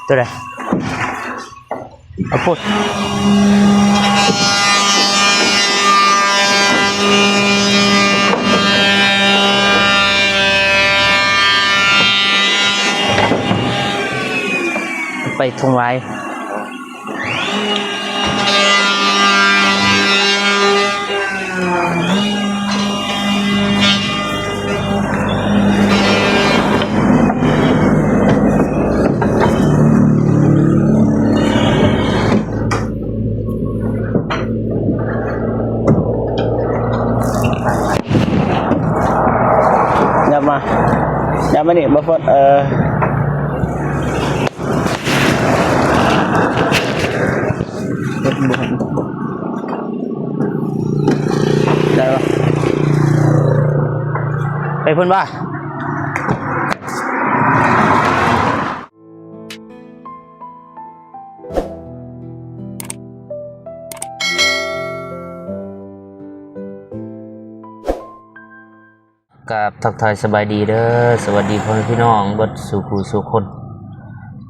ຕົວໃດ? ເອົາພຸ້ນ ໄປທົ່ງວາຍ. ຫຍັບມາ ຫຍັບມານີ້ ບໍ່ຟອດ ເອີ ໄດ້ບໍ່? ໄປພຸ້ນບໍ່? ກາບທັກທາຍສະບາຍດີເດີ ສະຫວັດດີພໍ່ແມ່ພີ່ນ້ອງເບິດສູ່ຜູ້ສູ່ຄົນ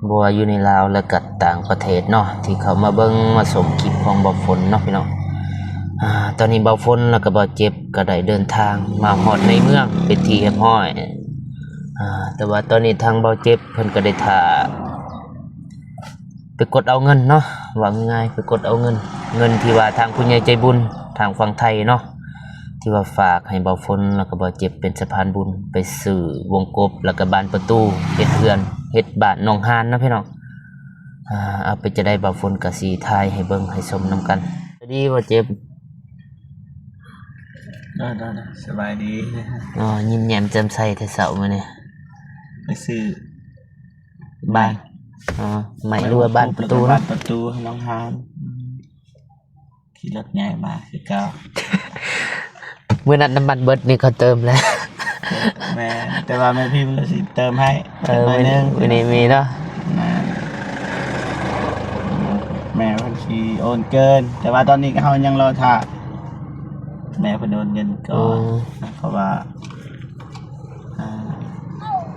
ບໍ່ວ່າຢູ່ໃນລາວ ແລະກະຕ່າງປະເທດເນາະ ທີ່ເຂົ້າມາເບິ່ງມາຊົມຄລິບຂອງບ່າວຝົນເນາະພີ່ນ້ອງ. ອາ ຕອນນີ້ບ່າວຝົນ ແລະກະບ່າວເຈັບ ກະໄດ້ເດີນທາງມາຮອດໃນເມືອງເປັນທີ່ຮຽບຮ້ອຍ. ອາ ແຕ່ວ່າຕອນນີ້ທາງບ່າວເຈັບເພິ່ນກະໄດ້ຖ້າ ໄປກົດເອົາເງິນເນາະ ເວົ້າງ່າຍໆ ໄປກົດເອົາເງິນ ເງິນທີ່ວ່າທາງຜູ້ໃຫຍ່ໃຈບຸນທາງຝັ່ງໄທເນາະ ທີ່ວ່າຝາກໃຫ້ບ່າວຝົນ ແລ້ວກໍບ່າວເຈັບເປັນສະພານບຸນ ໄປຊື້ວົງກົບ ແລ້ວກໍບານປະຕູ ເຮັດເຮືອນ ເຮັດບ້ານໜອງຫານເນາະພີ່ນ້ອງ. ອາ ເອົາ ເປັນຈັ່ງໃດ ບ່າວຝົນກໍຊິຖ່າຍໃຫ້ເບິ່ງໃຫ້ຊົມນຳກັນ. ສະບາຍດີບ່າວເຈັບ. ໂດຍໆໆ ສະບາຍດີ. ອໍ ຍິ້ມແຍ້ມແຈ່ມໃສແທ້ເຊົ້າມື້ນີ້ ໄປຊື້ ບ້ານ ອໍ ໄມ້ ຫຼືວ່າບານປະຕູເນາະ ບານປະຕູໜອງຫານ. ອືມ ຂີ່ລົດໃຫຍ່ມາຄືເກົ່າ. ມື້ນັ້ນນ້ຳມັນເບິດ ນີ້ເຂົາເຕີມແລ້ວ. ແມ່ນ ແຕ່ວ່າແມ່ພິມລາວຊິເຕີມໃຫ້ ເອີ ໜ້ອຍໜຶ່ງ ມື້ນີ້ມີເນາະ. ແມ່ນ ແມ່ເພິ່ນຊິໂອນເກີນ ແຕ່ວ່າຕອນນີ້ເຮົາຍັງລໍຖ້າແມ່ເພິ່ນໂອນເງິນກ່ອນ. ອໍ ເພາະວ່າ ອ່າ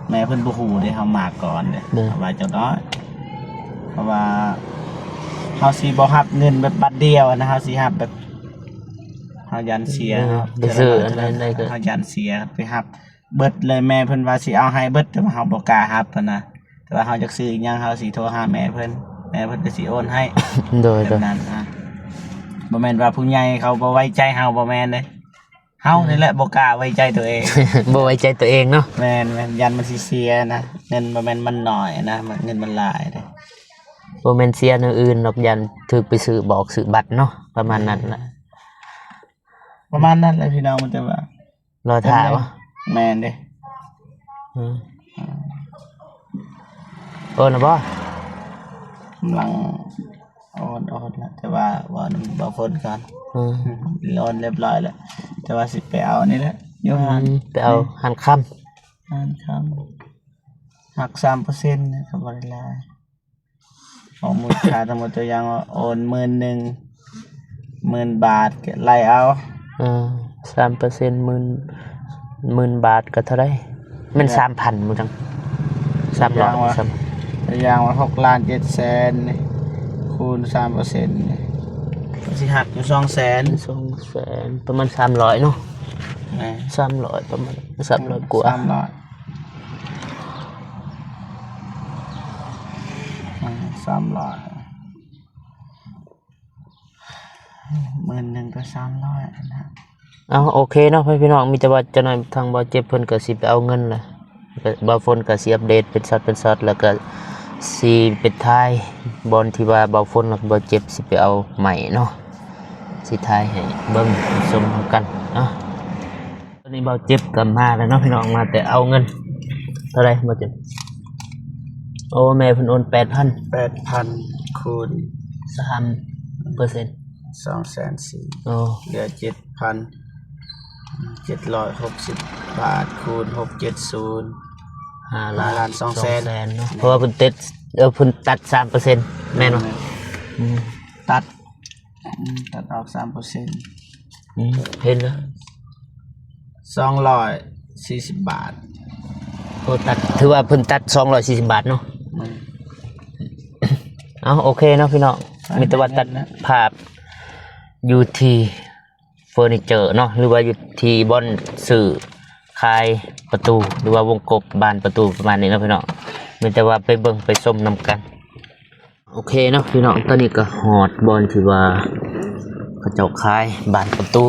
ແມ່ເພິ່ນບໍ່ຮູ້ເດ້ ເຮົາມາກ່ອນເດ້. ເອີ ເຮົາວ່າຈັກໜ້ອຍ ເພາະວ່າເຮົາຊິບໍ່ຮັບເງິນແບບບາດດຽວນະ ເຮົາຊິຮັບແບບ ເຮົາຢ້ານເສຍ. ເອີ ເຮົາ ໄປຊື້ອັນນັ້ນໄດ້ກໍ ເຮົາຢ້ານເສຍ ໄປຮັບເບິດເລີຍ. ແມ່ເພິ່ນວ່າຊິເອົາໃຫ້ເບິດ ແຕ່ວ່າເຮົາບໍ່ກ້າຮັບຫັ້ນນະ ແຕ່ວ່າເຮົາຢາກຊື້ອີ່ຫຍັງ ເຮົາຊິໂທຫາແມ່ເພິ່ນ ແມ່ເພິ່ນກໍຊິໂອນໃຫ້. ໂດຍໆ ແບບນັ້ນນະ ບໍ່ແມ່ນວ່າຜູ້ໃຫຍ່ເຂົາບໍ່ໄວ້ໃຈເຮົາ ບໍ່ແມ່ນເດ້. ເຮົານີ້ແຫຼະ ອືມ ບໍ່ກ້າໄວ້ໃຈຕົວເອງ ບໍ່ໄວ້ໃຈຕົວເອງເນາະ. ແມ່ນໆ ຢ້ານມັນຊິເສຍນະ ເງິນບໍ່ແມ່ນມັນໜ້ອຍນະ ເງິນມັນຫຼາຍເດ້. ບໍ່ແມ່ນເສຍແນວອື່ນດອກ ຢ້ານຖືກໄປຊື້ບອກຊື້ບັດເນາະ ປະມານນັ້ນແຫຼະ. ອືມ ປະມານນັ້ນແຫຼະພີ່ນ້ອງ ມັນຈະວ່າລໍຖ້າບໍ່? ແມ່ນເດ້. ອືມ ໂອນແລ້ວບໍ່? ກຳລັງ ໂອນ ໂອນແລ້ວ ແຕ່ວ່າເວົ້ານຳບ່າວຝົນກ່ອນ. ອືມ ໂອນລຽບຮ້ອຍແລ້ວ ແຕ່ວ່າຊິໄປເອົານີ້ແຫຼະ ຢູ່ຮ້ານ ອືມ ໄປເອົາ ນີ້ ຮ້ານຄຳ ຮ້ານຄຳ ຫັກສາມເປີເຊັນ ກໍບໍ່ໄດ້ຫຼາຍ. ຂອງມູນຄ່າທັງໝົດ ຕົວຢ່າງວ່າໂອນໝື່ນໜຶ່ງ ໝື່ນບາດ ກໍໄລ່ເອົາ. ເອີ ສາມເປີເຊັນ ໝື່ນ ໝື່ນບາດກໍເທົ່າໃດ? ແມ່ນ ແມ່ນ ສາມພັນບໍ່ຈັງ? ສາມຮ້ອຍ ຕົວຢ່າງວ່າ ສາມ ຕົວຢ່າງວ່າ ຫົກລ້ານເຈັດແສນນີ້ ຄູນສາມເປີເຊັນນີ້ ມັນຊິຫັກຢູ່ສອງແສນ ສອງແສນ ປະມານສາມຮ້ອຍເນາະ. ແມ່ນ ສາມຮ້ອຍ ປະມານສາມຮ້ອຍກວ່າ ສາມຮ້ອຍ ອ່າ ສາມຮ້ອຍ ໝື່ນໜຶ່ງກໍສາມຮ້ອຍຫັ້ນນະ. ເອົາ ໂອເຄເນາະ ພໍ່ແມ່ພີ່ນ້ອງ ມີແຕ່ວ່າຈັກໜ້ອຍທາງບ່າວເຈັບເພິ່ນກໍຊິໄປເອົາເງິນແຫຼະ ກໍບ່າວຝົນກໍຊິອັບເດດເປັນຊັອດເປັນຊັອດ ແລ້ວກໍຊິໄປຖ່າຍບ່ອນທີ່ວ່າບ່າວຝົນ ແລ້ວກໍບ່າວເຈັບຊິໄປເອົາໄມ້ເນາະ ຊິຖ່າຍໃຫ້ເບິ່ງຊົມນຳກັນເນາະ. ຕອນນີ້ບ່າວເຈັບກໍມາແລ້ວເນາະພີ່ນ້ອງ ມາແຕ່ເອົາເງິນ. ເທົ່າໃດບ່າວເຈັບ? ໂອ້ ແມ່ເພິ່ນໂອນແປດພັນ ແປດພັນ ຄູນສາມເປີເຊັນ ສອງແສນສີ່ ໂອ້ ເຫຼືອເຈັດພັນເຈັດຮ້ອຍຫົກສິບບາດ ຄູນຫົກເຈັດສູນ ຫ້າລ້ານສອງແສນ ຫ້າລ້ານສອງແສນເນາະ. ເພາະວ່າເພິ່ນເຕັດ ເອີ ເພິ່ນຕັດສາມເປີເຊັນ ແມ່ນບໍ່? ແມ່ນ ອືມ ຕັດ ອືມ ຕັດອອກສາມເປີເຊັນ. ອືມ ເຫັນແລ້ວ ສອງຮ້ອຍສີ່ສິບບາດ. ໂອ້ ຕັດ ຖືວ່າເພິ່ນຕັດສອງຮ້ອຍສີ່ສິບບາດເນາະ. ແມ່ນ ເອົາ ໂອເຄເນາະພີ່ນ້ອງ ມີແຕ່ວ່າຕັດພາບຢູ່ທີ່ເຟີນີເຈີເນາະ ຫຼືວ່າຢູ່ທີ່ບ່ອນຊື້ຂາຍປະຕູ ຫຼືວ່າວົງກົບບານປະຕູ ປະມານນີ້ເນາະພີ່ນ້ອງ ມີແຕ່ວ່າໄປເບິ່ງໄປຊົມນຳກັນ. ໂອເຄເນາະພີ່ນ້ອງ ຕອນນີ້ກໍຮອດບ່ອນທີ່ວ່າເຂົາເຈົ້າຂາຍບານປະຕູ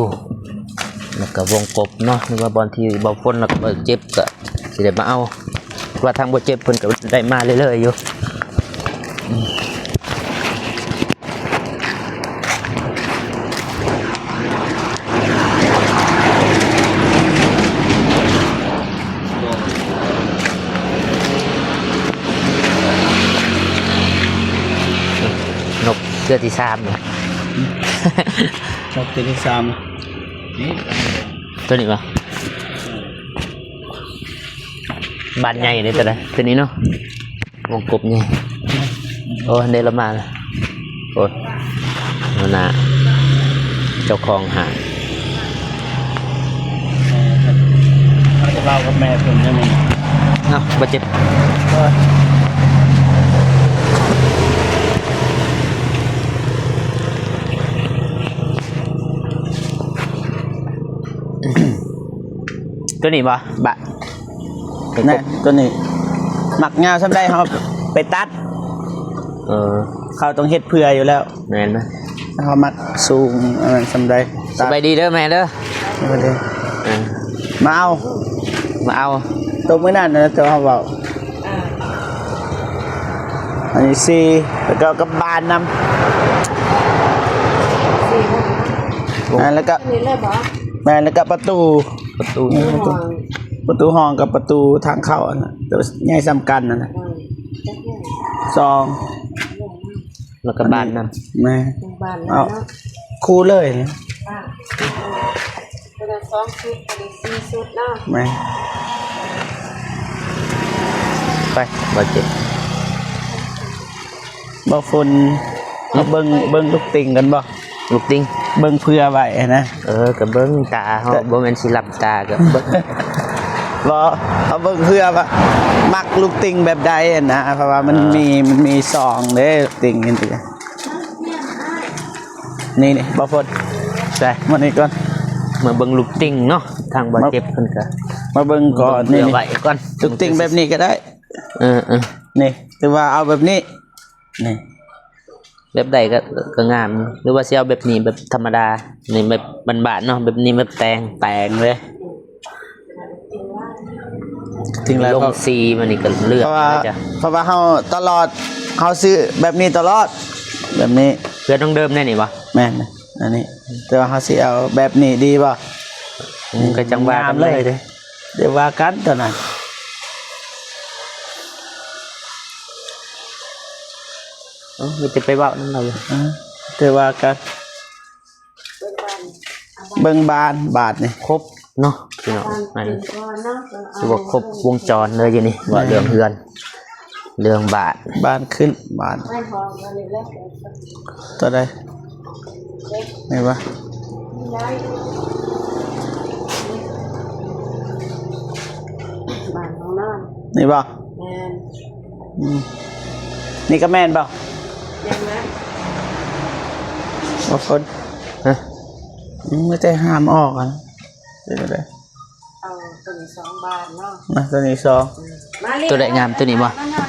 ແລ້ວກໍວົງກົບເນາະ ຫຼືວ່າບ່ອນທີ່ບ່າວຝົນ ແລ້ວກໍບ່າວເຈັບກໍຊິໄດ້ມາເອົາ ວ່າທາງບ່າວເຈັບເພິ່ນກໍໄດ້ມາເລື້ອຍໆຢູ່. ນົກເທື່ອທີສາມ ນົກເທື່ອທີສາມ ນີ້ ຕົວນີ້ບໍ່? ບານໃຫຍ່ເດ້ ຕົວໃດ? ຕົວນີ້ເນາະ ວົງກົບໃຫຍ່. ໂອ້ ເດ້ລະມາລະ ໂອ້ ຫົວໜ້າເຈົ້າຂອງຫ້າງ ເຮົາຈະເວົ້າກັບແມ່ເພິ່ນໄດ້ໝ? ເນາະ ບໍ່ເຈັບ ຕົວນີ້ບໍ່? ບະ ແນ່ ຕົວນີ້ມັກຍາວສ່ຳໃດ ເຮົາໄປຕັດ. ເອີ ເຂົາຕ້ອງເຮັດເພື່ອຢູ່ແລ້ວ. ແມ່ນນະ ເຮົາມັກສູງອັນນັ້ນສ່ຳໃດ. ສະບາຍດີເດີແມ່ເດີ. ສະບາຍດີ. ເອີ ມາເອົາ ມາເອົາ ຕົວມື້ນັ້ນນະ ຕົວເຮົາເວົ້າ. ອັນນີ້ສີ່ ແລ້ວກໍກັບບານນຳ. ສີ່ ອ່າ ແລ້ວກໍ ນີ້ເລີຍບໍ່? ແມ່ນ ແລ້ວກໍປະຕູ ປະຕູ ປະຕູຫ້ອງ ປະຕູຫ້ອງກັບປະຕູທາງເຂົ້າອັນນັ້ນ ໂຕໃຫຍ່ສ່ຳກັນນັ້ນນະ. ອືມ ສອງ ແລ້ວກໍບານນຳ. ແມ່ນ ບານນຳ ເອົາ ເນາະ ຄູ່ເລີຍ. ອ່າ ເພິ່ນເອົາສອງຊຸດ ອັນນີ້ສີ່ຊຸດເນາະ. ແມ່ນ ໄປ ບໍ່ເຈັບ ບໍ່ຝົນ. ເຮົາເບິ່ງ ເບິ່ງລູກຕິ່ງກັນບໍ່? ລູກຕິ່ງ ເບິ່ງເຜື່ອໄວ້ຫັ້ນນະ. ເອີ ກໍເບິ່ງຕາເຮົາ ບໍ່ແມ່ນຊິຫຼັບຕາກໍເບິ່ງ. ບໍ່ ເຮົາເບິ່ງເຜື່ອວ່າມັກລູກຕິ່ງແບບໃດຫັ້ນນະ ເພາະວ່າມັນ ເອີ ມີ ມັນມີສອງເດ້ ຕິ່ງນີ້. ນີ້ ນີ້ ບໍ່ຝົນ ໃສ່ມານີ້ກ່ອນ ມາເບິ່ງລູກຕິ່ງເນາະ. ທາງບ່າວເຈັບເພິ່ນກໍມາເບິ່ງກ່ອນ ເບິ່ງເຜື່ອໄວ້ກ່ອນ. ລູກຕິ່ງແບບນີ້ກໍໄດ້. ເອີໆ ນີ້ ຫຼືວ່າເອົາແບບນີ້ ນີ້ ແບບໃດກໍ ກໍງາມ ຫຼືວ່າຊິເອົາແບບນີ້ແບບທຳມະດາ ນີ້ແບບບ້ານໆເນາະ ແບບນີ້ແບບແຕ່ງ ແຕ່ງເລີຍ. ເຖິງແລ້ວ ລົງສີມານີ້ກໍເລືອກ ເພາະວ່າ ເພາະວ່າເຮົາຕະຫຼອດ ເຮົາຊື້ແບບນີ້ຕະຫຼອດ ແບບນີ້. ເພື່ອນນ້ອງເດີມແນ່ນີ້ບໍ່? ແມ່ນ ອັນນີ້ ແຕ່ວ່າເຮົາຊິເອົາແບບນີ້ດີບໍ່? ອືມ ກໍຈັ່ງວ່າກັນເລີຍເດ້ ດຽວວ່າກັນຕົວນັ້ນ. ເອີ ມີແຕ່ໄປເວົ້ານຳລາວຢູ່ ເອີ ແຕ່ວ່າກັນ ເບິ່ງບ້ານ ບາດນີ້ຄົບເນາະ ພີ່ນ້ອງ. ອັນນີ້ຖືວ່າຄົບວົງຈອນເລີຍຢູ່ນີ້ ເວົ້າເລື່ອງເຮືອນ ເລື່ອງບ້ານ ບ້ານຂຶ້ນ ບ້ານ ຕົວໃດ? ນີ້ວະ? ນີ້ບໍ່? ແມ່ນ ອືມ ນີ້ກໍແມ່ນບໍ່? ແມ່ນນະ ບໍ່ຄົນ ຮະ ອືມ ມີແຕ່ຫ້າມອອກຫັ້ນ ເປັນຈັ່ງໃດ? ເອົາຕົວນີ້ສອງບານເນາະ ນະ ຕົວນີ້ສອງ ອືມ ມາເລີຍ ຕົວໃດງາມ? ຕົວນີ້ບໍ່? ມາເນາະ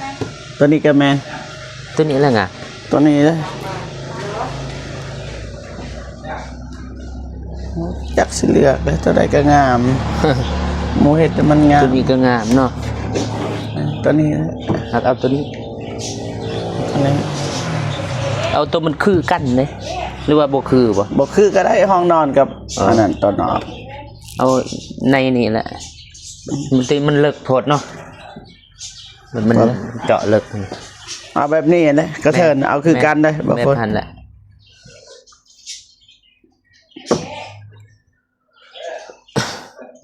ຕົວນີ້ກໍແມ່ນ ຕົວນີ້ແຫຼະງາມ ຕົວນີ້ເດ້. ຈັກຊິເລືອກເດ້ ຕົວໃດກໍງາມ ໝູ່ເຮັດແຕ່ມັນງາມ. ຕົວນີ້ກໍງາມເນາະ ຕົວນີ້ ຮັກເອົາຕົວນີ້ ອັນນີ້ ເອົາຕົວມັນຄືກັນເດ້ ຫຼືວ່າບໍ່ຄືບໍ່? ບໍ່ຄືກໍໄດ້ ຫ້ອງນອນກັບ ເອີ ອັນນັ້ນ ຕົວນອນ ເອົາໃນນີ້ແຫຼະ ມັນຕິ ມັນເລິກໂພດເນາະ ມັນ ມັນເຈາະເລິກ. ເອົາແບບນີ້ແຫຼະ ກະເທີນ ເອົາຄືກັນເດ້ ບາງຄົນ ແມ່ນຫັ້ນແຫຼະ.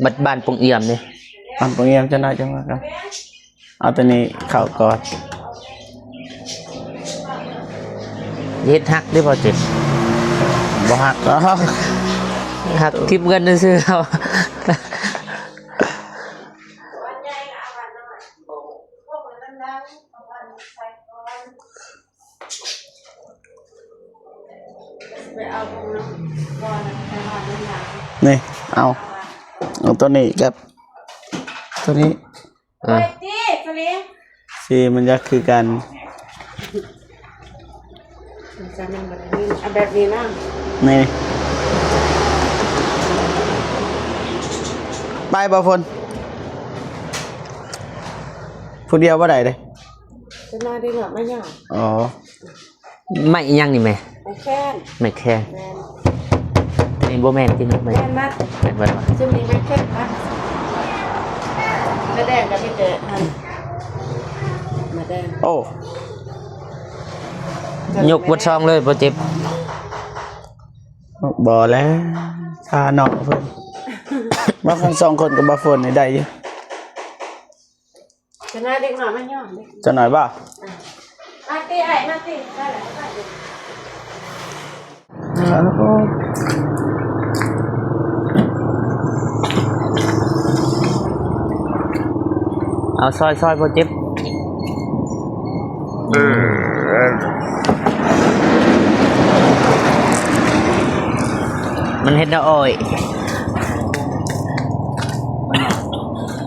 ບັດບ້ານປົງອຽມເດ້ ບ້ານປົງອຽມ ຈັກໜ້ອຍຈັ່ງວ່າກັນ ເອົາຕົວນີ້ເຂົ້າກ່ອນ. ເຮັດຫັກເດ້ບໍ່ເຈັບ? ບໍ່ຫັກດອກ ຫັກທິບເງິນຊື່ໆ ເຮົາ. ໄປເອົາເບິ່ງເນາະ ບໍ່ນະ ໄປຮອດນັ້ນລະ ນີ້ ເອົາ ເອົາໂຕນີ້ກັບໂຕນີ້ ເອີ ໄປຕິສະລິງ ສີມັນຢາກຄືກັນ ມັນຈະແມ່ນແບບນີ້ ເອົາແບບນີ້ນະ ນີ້ ໄປບໍ່ຝົນ ຜູ້ດຽວບໍ່ໄດ້ເດ້ ຈະມາໄດ້ເນາະ ມາຫຍັງ ອໍ ໄມ້ອີ່ຫຍັງນີ້ແມ່? ໄມ້ແຄນ ໄມ້ແຄນ ແມ່ນ ອັນນີ້ບໍ່ແມ່ນຕິເນາະ ໄມ້ ແມ່ນມັດ ແມ່ນເບິດວະ ຊຸມນີ້ໄມ້ແຄນມັດ ມາແດງກໍມີແຕ່ຫັ້ນ ມາແດງ ໂອ້ ຍົກເບິດຊອງເລີຍ ບໍ່ເຈັບ ບໍ່ແລ້ວ ຊານ້ອງເພິ່ນ ມາກັນສອງຄົນກັບບ່າວຝົນນີ້ໄດ້ຢູ່. ຈະໜ້ອຍເດັກນ້ອຍມາຍ້ອນເດ້ ຈະໜ້ອຍບໍ່? ອ່ະ ມາຕິອ້າຍ ມາຕິ ໄດ້ແລ້ວ ໄດ້ແລ້ວ ເອົາ ເອົາ ຊອຍ ຊອຍ ບໍ່ເຈັບ ມັນເຮັດແນວອ້ອຍ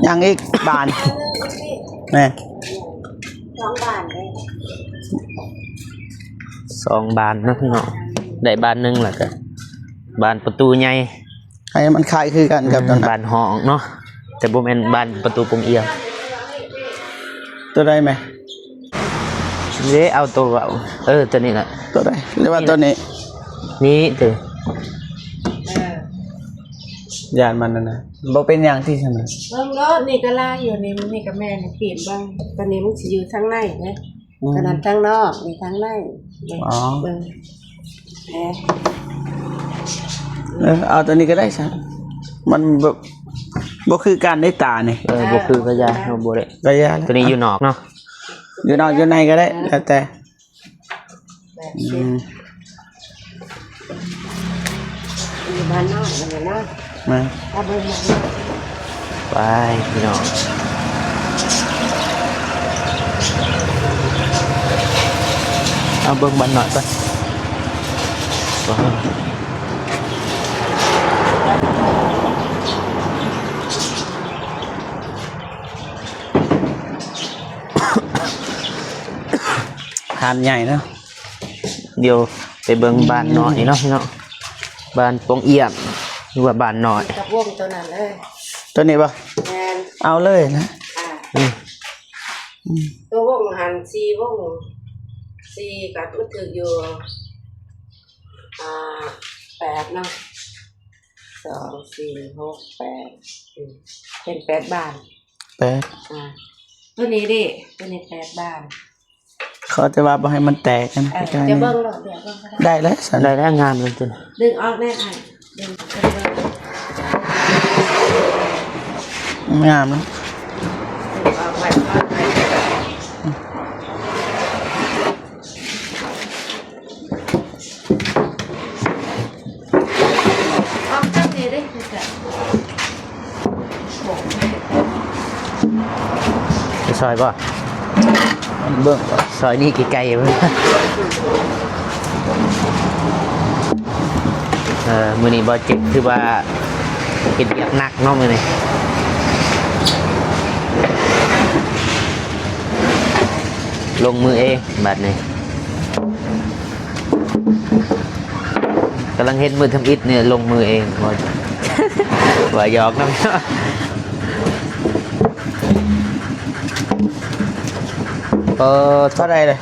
ຍັງອີກບານ ແມ່ນ ສອງບານເດ້ ສອງບານເນາະພີ່ນ້ອງ ໄດ້ບານໜຶ່ງ ແລ້ວກະບານປະຕູໃຫຍ່ ໃຫ້ມັນຄ້າຍຄືກັນກັບ ອືມ ຕົວນັ້ນ ບານຫ້ອງເນາະ ແຕ່ບໍ່ແມ່ນບານປະຕູປົງອຽມ ຕົວໃດແມ່? ເດ້ ເອົາຕົວເວົ້າ ເອີ ຕົວນີ້ລະ ຕົວໃດ ຫຼືວ່າຕົວນີ້? ນີ້ເດີ ເອີ ຢ້ານມັນນັ້ນນະ ບໍ່ເປັນຫຍັງຕິຊັ້ນນະ ເບິ່ງໂລດ ນີ້ກໍລາຍຢູ່ ນີ້ ນີ້ກໍແມ່ນ ປີນເບິ່ງ ຕົວນີ້ມັນຊິຢູ່ທາງໃນເດ້ ອືມ ຕົວນັ້ນທາງນອກ ນີ້ທາງໃນ ອໍ ເບິ່ງ ເອີ ເອີ ເອົາຕົວນີ້ກໍໄດ້ຊັ້ນ ມັນບໍ່ ບໍ່ຄືກັນເດ້ຕານີ້ ເອີ ບໍ່ຄືກໍຢ່າ ເຮົາບໍ່ໄດ້ ກໍຢ່າແລ້ວ ຕົວນີ້ຢູ່ນອກເນາະ ຢູ່ນອກຢູ່ໃນກໍໄດ້ ແລ້ວແຕ່ ແປດສິບ ອືມ ຢູ່ບ້ານນອກນີ້ເນາະ ມາ ເອົາເບິ່ງບ້ານນອກ ໄປພີ່ນ້ອງ ເອົາເບິ່ງບ້ານນອກກ່ອນ ວ້າວ. ຮ້ານໃຫຍ່ເນາະ ດຽວໄປເບິ່ງບ້ານນ້ອຍເນາະພີ່ນ້ອງ ບ້ານປົງອຽມ ຫຼືວ່າບ້ານນ້ອຍ ກັບວົງຕົວນັ້ນເລີຍ ຕົວນີ້ບໍ່? ແມ່ນ ເອົາເລີຍນະ ອ່າ ອືມ ອືມ ຕົວວົງຫັ້ນສີ່ວົງ ສີ່ກໍມັນຖືກຢູ່ ອ່າ ແປດເນາະ ສອງ ສີ່ ຫົກ ແປດ ອືມ ເປັນແປດບານ ແປດ ອ່າ ຕົວນີ້ເດ້ ຕົວນີ້ແປດບານ ເຂົາຈະວ່າບໍ່ໃຫ້ມັນແຕກນະ ເອີ ໃກ້ໆ ຈະເບິ່ງໂລດ ດຽວເບິ່ງກໍໄດ້ ໄດ້ແລ້ວຊັ້ນ ໄດ້ແລ້ວ ງາມເລີຍຕົວນີ້ ດຶງອອກແດ່ອ້າຍ ດຶງ ງາມເນາະ ດຶງອອກໄວ້ ອອກໄວ້. ໄປຊ່ອຍບໍ່? ເບິ່ງ ຊ່ອຍນີ້ໃກ້ໆ ເບິ່ງ ເອີ ມື້ນີ້ບໍ່ເຈັບ ຖືວ່າເຮັດວຽກໜັກເນາະມື້ນີ້ ລົງມືເອງບາດນີ້. ກຳລັງເຮັດມື້ທຳອິດນີ້ ລົງມືເອງ ວ່າ ວ່າຫຍອກນຳ ເອີ ເທົ່າໃດເລີຍ?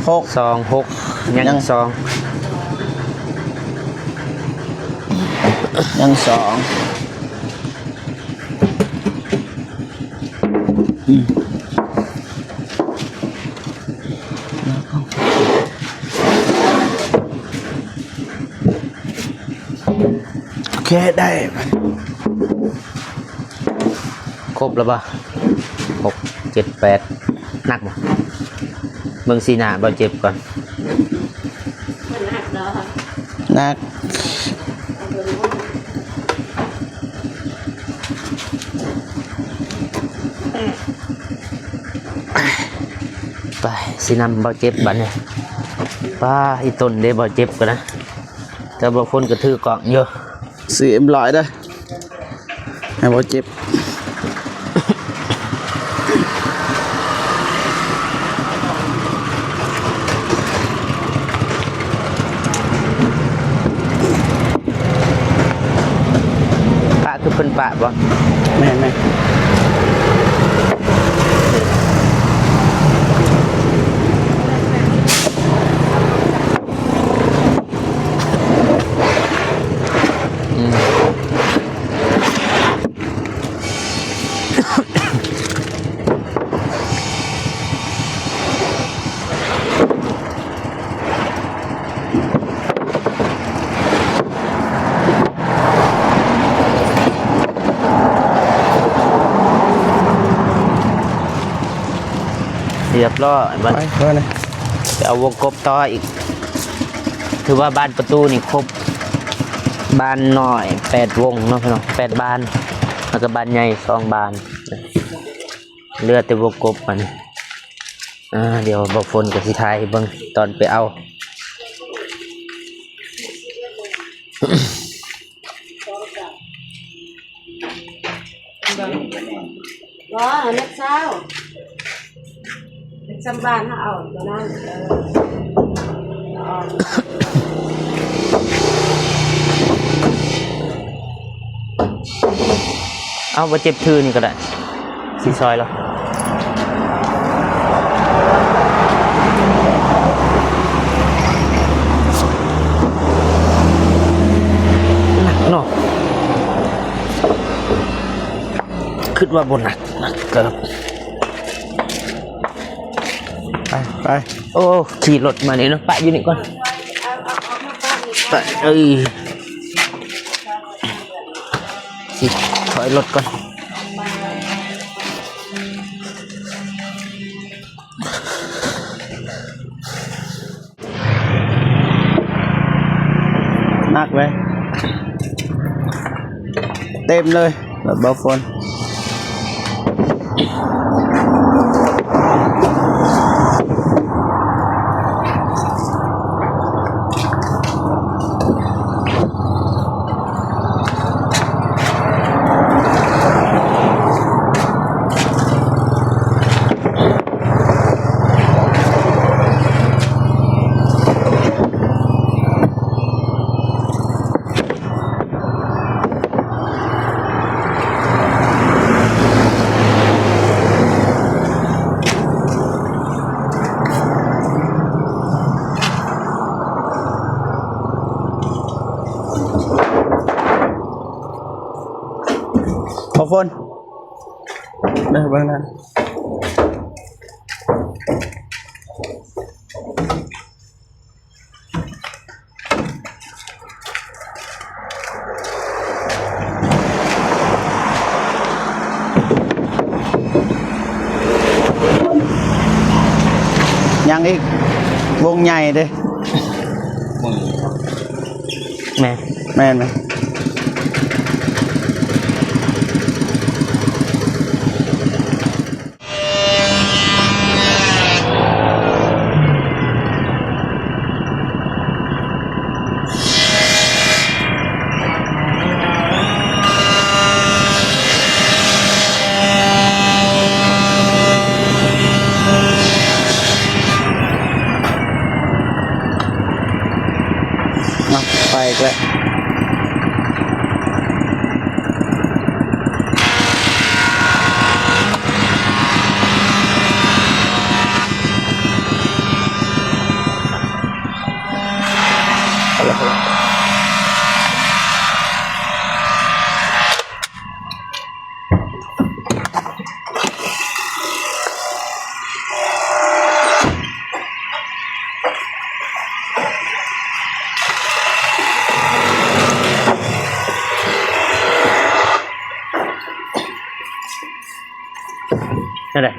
ຫົກ ສອງ ຫົກ ຍັງ ຍັງ ສອງ ຍັງສອງ. ອືມ ໂອເຄ ໄດ້ ຄົບແລ້ວບໍ່? ຫົກ ເຈັດ ແປດ ໜັກບໍ່? ເບິ່ງສີໜ້າບ່າວເຈັບກ່ອນ. ໜັກເນາະ ໜັກ ໄປ ຊິນຳບ່າວເຈັບບາດນີ້. ປ້າ ອີ່ຕົນເດ້ ບ່າວເຈັບກ່ອນນະ. ຕ່ບໍ່ຝົນກໍຖືກ້ອງຢູ່. ຊື້ເອັມຮ້ອຍເດີ້ ໃຫ້ບໍ່ເຈັບ. ປະຄືເພິ່ນປະບໍ່? ແມ່ນໆ. ຮຽບຮ້ອຍ ບັດ ໄປ ໄປເອົາວົງກົບຕໍ່ອີກ. ຖືວ່າບານປະຕູນີ້ຄົບ, ບານນ້ອຍແປດວົງເນາະພີ່ນ້ອງ, ແປດບານ ແລ້ວກໍບານໃຫຍ່ສອງບານ. ເຫຼືອແຕ່ວົງກົບບັດນີ້. ອ່າ ດຽວບ່າວຝົນກໍຊິຖ່າຍໃຫ້ເບິ່ງຕອນໄປເອົາ. ບໍ່ ເມັດຊາວ ເມັດຊຳບານເຮົາເອົາຕົວນັ້ນ. ເອີ ເອົາ ບໍ່ເຈັບ ຖືນີ້ກໍໄດ້ ຊິຊອຍລະ. ໜັກເນາະ. ຄິດວ່າບໍ່ໜັກ, ໜັກເກີບ. ໄປ ໄປ. ໂອ້ ຂີ່ລົດມານີ້ເນາະ, ປະຢູ່ນີ້ກ່ອນ. ໄປ ເອີຍ ຊິຖອຍລົດກ່ອນ. ໜັກເລີຍ ເຕັມເລີຍ ແບບບໍ່ຝົນ. ຂໍຝົນ ເດີ ເບິ່ງນັ້ນ ຍັງອີກ ວົງໃຫຍ່ເດ້. ແມ່ນ ແມ່ນ ແມ່ນ. ເອົາ ໄປອີກແລ້ວ. ແນວໃດ?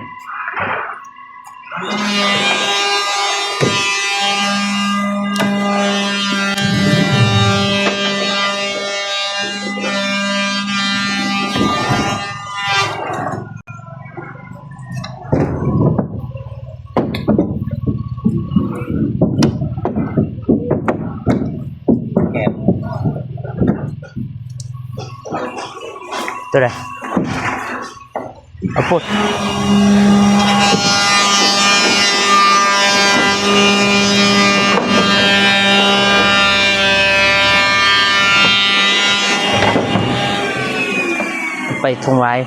ແຄບ ຕົວໃດ? ເອົາພຸດ ໄປທົ່ງວາຍ.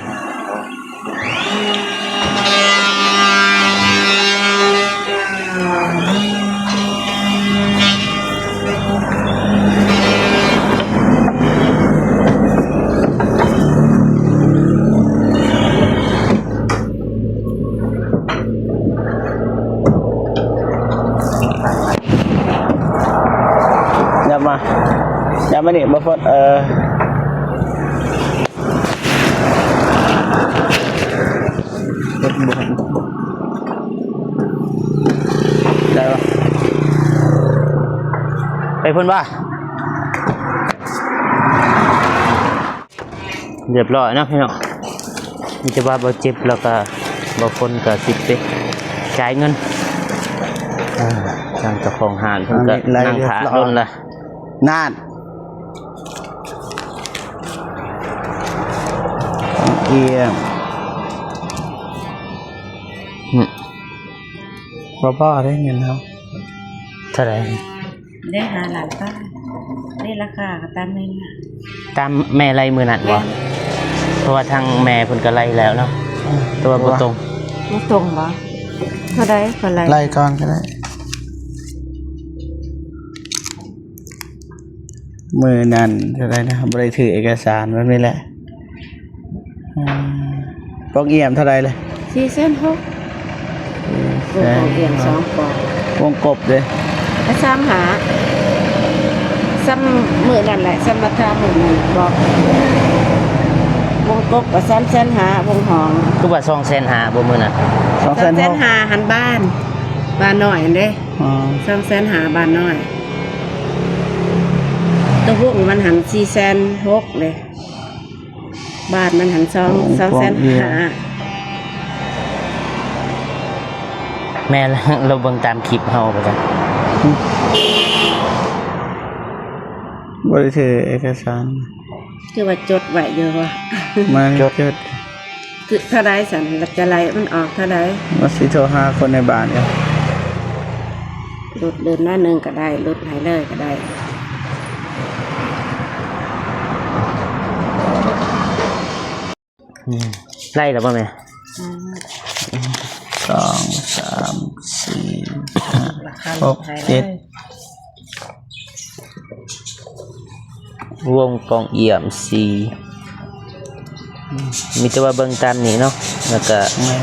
ຫຍັບມາ ຫຍັບມານີ້ ບໍ່ຝົນ ເອີ ໄດ້ບໍ່? ໄປພຸ້ນບໍ່? ຮຽບຮ້ອຍເນາະພີ່ນ້ອງ ມີແຕ່ວ່າບໍ່ເຈັບ ແລ້ວກໍບໍ່ຄົນກໍຊິໄປຈ່າຍເງິນ. ເອີ ທາງເຈົ້າຂອງຮ້ານເພິ່ນກໍນັ່ງຖ້າດົນລະ ນານ ເອີຍ ຫຶ ບໍ່ພໍເດ້ເງິນເຮົາ ເທົ່າໃດ? ໄດ້ຫ້າລ້ານປາຍ ໄດ້ລາຄາກໍຕາມແມ່ນນະ ຕາມແມ່ໄລ່ມື້ນັ້ນບໍ່? ແມ່ນ ເພາະວ່າທາງແມ່ເພິ່ນກໍໄລ່ແລ້ວເນາະ ແຕ່ວ່າບໍ່ຕົງ ບໍ່ຕົງບໍ່? ເທົ່າໃດກໍໄລ່ ໄລ່ກ່ອນກໍໄດ້. ມື້ນັ້ນເທົ່າໃດນະ ບໍ່ໄດ້ຖືເອກະສານແບບນີ້ແຫຼະ. ອືມ ປ່ອງອຽມເທົ່າໃດລະ? ສີ່ແສນຫົກ ວົງກອງອຽມສອງປອງ ວົງກົບເດ້ ສາມຫ້າ ສ່ຳມື້ນັ້ນແຫຼະ ສ່ຳມາຖາມມື້ນັ້ນບອກ ວົງກົບກໍສາມແສນຫ້າ ວົງຫ້ອງ ຄືວ່າສອງແສນຫ້າບໍ່ມື້ນັ້ນ? ສອງແສນຫ້າຫັ້ນບ້ານ ບ້ານນ້ອຍຫັ້ນເດ້. ອໍ ສອງແສນຫ້າ ບ້ານນ້ອຍ ຕົກລົງມັນຫັ້ນສີ່ແສນຫົກເດ້ ບາດມັນຫັ້ນສອງ ໂອ້ ສອງແສນຫ້າ ກອງເອ ແມ່ນ ລາວເບິ່ງຕາມຄລິບເຮົາບໍ່ຈັກ ບໍ່ໄດ້ຖືເອກະສານ ຄືວ່າຈົດໄວ້ຢູ່ວ່າ ມາຈົດ ຈົດ. ຄືເທົ່າໃດຊັ້ນ ລະຈະໄລ່ມັນອອກເທົ່າໃດ? ວ່າຊິໂທຫາຄົນໃນບ້ານກ່ອນ ຫຼຸດເດີນໜ້ອຍໜຶ່ງກໍໄດ້ ຫຼຸດໃຫ້ເລີຍກໍໄດ້. ອືມ ໄລ່ແລ້ວບໍ່ແມ່? ອືມ ສອງ ສາມ ສີ່ ຫ້າ ຫົກ ເຈັດ ວົງກອງອຽມສີ່ ມີແຕ່ວ່າເບິ່ງຕາມນີ້ເນາະ ແລ້ວກະ ແມ່ນ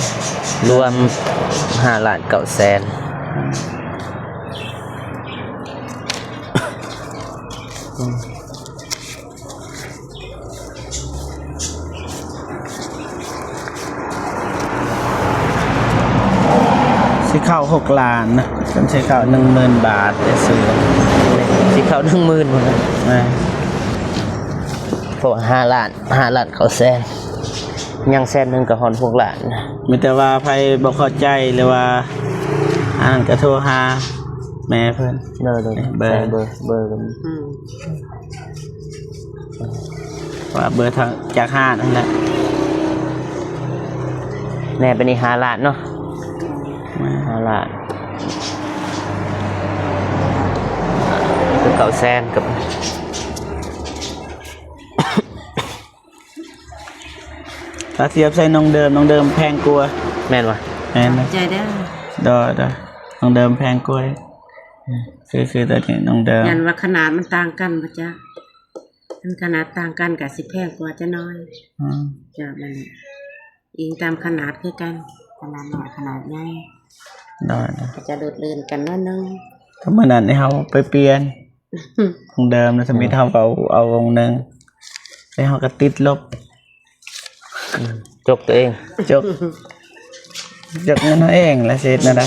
ລວມຫ້າລ້ານເກົ້າແສນ ອືມ. ຊິເຂົ້າຫົກລ້ານນະ ຄັນຊິເຂົ້າໜຶ່ງໝື່ນບາດ ໄດ້ຊື້ ຊິເຂົ້າໜຶ່ງໝື່ນພຸ້ນນະ ແມ່ນ ເພາະວ່າຫ້າລ້ານ ຫ້າລ້ານເກົ້າແສນ ຍັງແສນໜຶ່ງກໍຮອດຫົກລ້ານ. ມີແຕ່ວ່າໃຜບໍ່ເຂົ້າໃຈ ຫຼືວ່າອັນນັ້ນກໍໂທຫາແມ່ເພິ່ນ ເດີ ເດີ ເບີ ເບີ ເບີ ອືມ. ວ່າເບີທາງຈາກຮ້ານຫັ້ນແຫຼະ ແນ່ ເປັນອີກຫ້າລ້ານເນາະ ຫ້າລ້ານ ຄືເກົ້າແສນກັບ ຖ້າທຽບໃສ່ນ້ອງເດີມ ນ້ອງເດີມແພງກວ່າ ແມ່ນບໍ່? ແມ່ນ ຂອບໃຈເດີ ໂດຍ ໂດຍ ນ້ອງເດີມແພງກວ່າ ອືມ ຄື ຄືຕົວນີ້ນ້ອງເດີມ ຢ້ານວ່າຂະໜາດມັນຕ່າງກັນບໍ່ຈັກ ຄັນຂະໜາດຕ່າງກັນກໍຊິແພງກວ່າຈັກໜ້ອຍ ອືມ ເຈົ້າ ແມ່ນ ອີງຕາມຂະໜາດຄືກັນ ຂະໜາດນ້ອຍ ຂະໜາດໃຫຍ່ ໂດຍ ກໍຈະຫຼຸດເລື່ອນກັນໜ້ອຍໜຶ່ງ ກໍມື້ນັ້ນນີ້ເຮົາໄປປ່ຽນ ຂອງເດີມນະ ສະມິດເຮົາເອົາ ເອົາວົງໜຶ່ງ ແລ້ວເຮົາກໍຕິດລົບ ອືມ ຈົກຕົວເອງ ຈົກ ຈົກເງິນເຮົາເອງແຫຼະ ຊິເຮັດແນວໃດ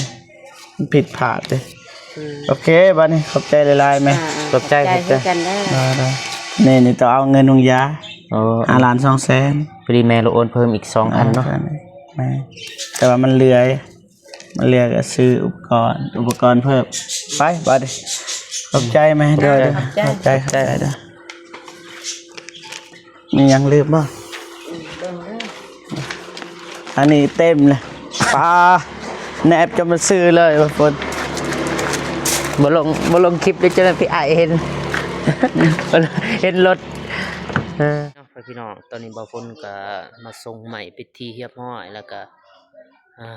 ມັນຜິດພາດເດ້ ອືມ ໂອເຄ ບາດນີ້ຂອບໃຈຫຼາຍໆ ແມ່ ອ່າໆ ຂອບໃຈ ຂອບໃຈ ຄືກັນເດີ ໄດ້ໆ ນີ້ ນີ້ຕ້ອງເອົາເງິນໂຮງຢາ ໂອ້ ຫ້າລ້ານສອງແສນ ພໍດີແມ່ລາວໂອນເພີ່ມອີກສອງພັນເນາະ ແມ່ ແຕ່ວ່າມັນເຫຼືອ ມັນເຫຼືອກໍຊື້ອຸປະກອນ ອຸປະກອນເພີ່ມ ໄປ ບາດນີ້ ຂອບໃຈແມ່ ເດີ ຂອບໃຈ ຂອບໃຈ ຂອບໃຈເດີ ມີຫຍັງລືມບໍ່? ອືມ ອັນນີ້ເຕັມເລີຍ ປາ ແນບຈົນມັນຊື່ເລີຍວ່າຝົນ ບໍ່ລົງ ບໍ່ລົງຄລິບເລີຍ ຈົນພີ່ອ້າຍເຫັນ ເຫັນລົດ ເອີ ພີ່ນ້ອງ ຕອນນີ້ບ່າວຝົນກໍມາສົ່ງໄມ້ເປັນທີ່ຮຽບຮ້ອຍ ແລ້ວກໍ ອ່າ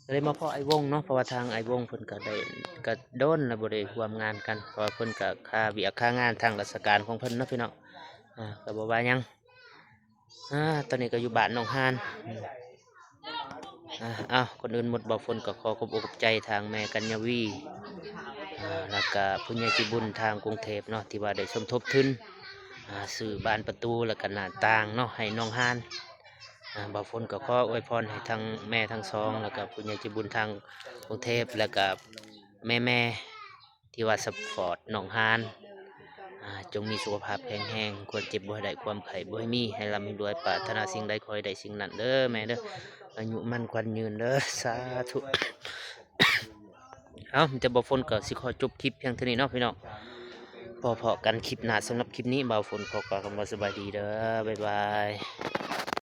ກໍໄດ້ມາພໍ້ອ້າຍວົງເນາະ ເພາະວ່າທາງອ້າຍວົງເພິ່ນກໍໄດ້ ກໍດົນແລ້ວບໍ່ໄດ້ຮ່ວມງານກັນ ເພາະວ່າເພິ່ນກໍຄາວຽກຄາງານທາງລາຊະການຂອງເພິ່ນເນາະພີ່ນ້ອງ ອ່າ ກໍບໍ່ວ່າຫຍັງ ອ່າ ຕອນນີ້ກໍຢູ່ບ້ານໜອງຫານ ອືມ ອ່າ ເອົ້າ ກ່ອນອື່ນໝົດ ບ່າວຝົນກໍຂໍຂອບອົກຂອບໃຈທາງແມ່ກັນຍາວີ ອ່າ ແລ້ວກະຜູ້ໃຫຍ່ໃຈບຸນທາງກຸງເທບເນາະ ທີ່ວ່າໄດ້ສົມທົບທຶນ ອ່າ ຊື້ບານປະຕູ ແລ້ວກະໜ້າຕ່າງເນາະ ໃຫ້ໜອງຫານ ອ່າ ບ່າວຝົນກໍຂໍອວຍພອນໃຫ້ທັງແມ່ທັງສອງ ແລ້ວກະຜູ້ໃຫຍ່ໃຈບຸນທາງກຸງເທບ ແລ້ວກະແມ່ໆ ທີ່ວ່າຊັບພອດໜອງຫານ ອ່າ ຈົ່ງມີສຸຂະພາບແຂງແຮງ ຄວາມເຈັບບໍ່ໃຫ້ໄດ້ ຄວາມໄຂ້ບໍ່ໃຫ້ມີ ໃຫ້ລ່ຳໃຫ້ລວຍ ປາດຖະໜາສິ່ງໃດຂໍໃຫ້ໄດ້ສິ່ງນັ້ນເດີແມ່ເດີ ອາຍຸໝັ້ນຂວັນຍືນເດີ ສາທຸ. ເອົ້າ ມີແຕ່ບ່າວຝົນກໍຊິຂໍຈົບຄລິບພຽງເທົ່ານີ້ເນາະພີ່ນ້ອງ ພໍ້ໆກັນຄລິບໜ້າ ສຳລັບຄລິບນີ້ບ່າວຝົນຂໍກ່າວຄຳວ່າສະບາຍດີເດີ ບາຍບາຍ.